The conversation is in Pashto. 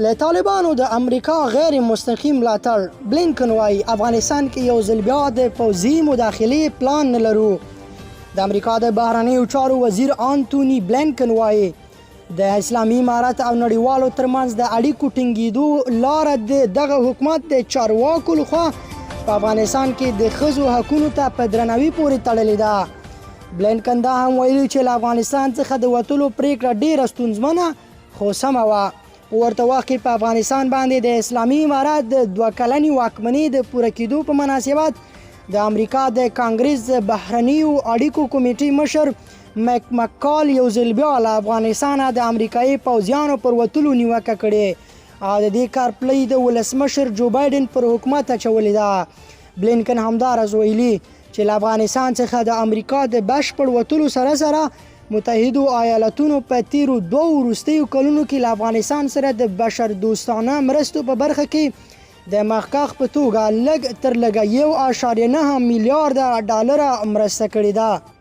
له طالبانو د امریکا غیر مستقیم ملاتړ، بلینکن وايي افغانستان کې یو ځل بیا د پوځي مداخلې پلان نه لرو. د امریکا د بهرنیو چارو وزیر آنتوني بلینکن وايي د اسلامي امارت او نړیوالو ترمنځ د اړیکو ټینګېدو لاره د دغه حکومت د چارواکو لخوا په افغانستان کې د ښځو حقونو ته په درناوي پورې تړلې ده. بلینکن دا هم ویلي چې له افغانستان څخه د وتلو پریکړه ډیره ستونزمنه خو سمه وه. په ورته وخت کې په افغانستان باندې د اسلامي امارت د دوه کلنې واکمنۍ د پوره کېدو په مناسبت د امریکا د کانګریس د بهرنیو اړیکو کمیټې مشر مک مکال یو ځل بیا له افغانستانه د امریکایي پوځیانو پر وتلو نیوکه کړې او د دې کار پړه د ولسمشر جو بایډن پر حکومت اچولې ده. بلینکن همداراز ویلي چې له افغانستان څخه د امریکا د بشپړ وتلو سره سره متحدو ایالتونو په تیرو دوو وروستیو کلونو کې له افغانستان سره د بشر دوستانه مرستو په برخه کې د مخکښ په توګه لږ تر لږه 1.9 میلیارډ ډالره مرسته کړې ده.